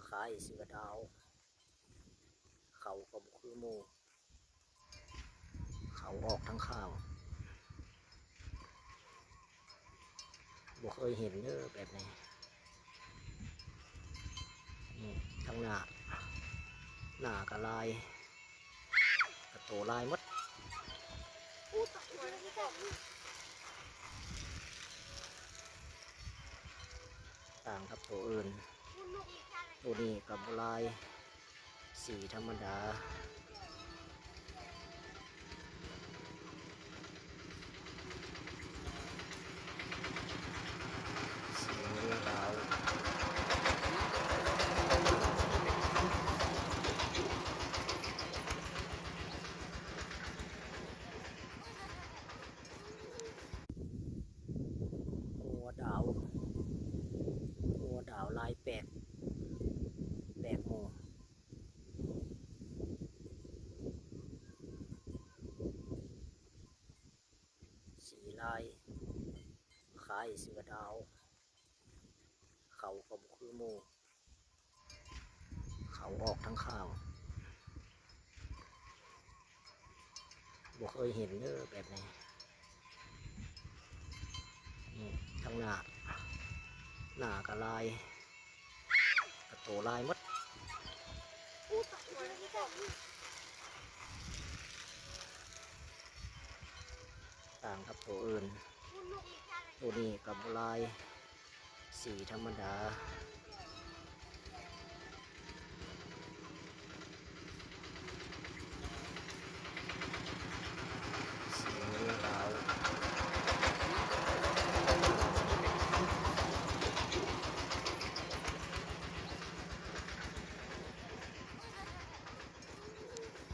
ຄ້າຍເສືອດາວ ເຂົາກໍບໍ່ຄືໝູ່ ເຂົາອອກທາງຂ້າງ ບໍ່ເຄີຍເຫັນເດີແບບນີ້. ນີ້ທາງໜ້າ ໜ້າກໍລາຍ ກະໂຕລາຍໝົດ ຕ່າງກັບໂຕອື່ນ. ໂຕນີ້ກໍບໍ່ລາຍ ສີທຳມະດາ. ງົວດາວ ງົວດາວລາຍແປກ ແປກໝູ່ ສີລາຍຄ້າຍເສືອດາວ ເຂົາກໍບໍ່ຄືໝູ່ ເຂົາອອກທາງຂ້າງ ບໍ່ເຄີຍເຫັນເດີແບບນີ້. ນີ້ທາງໜ້າ ໜ້າກໍລາຍ ກະໂຕລາຍໝົດ ຕ່າງກັບໂຕອື່ນ. ໂຕນີ້ກໍບໍ່ລາຍ ສີທຳມະດາ.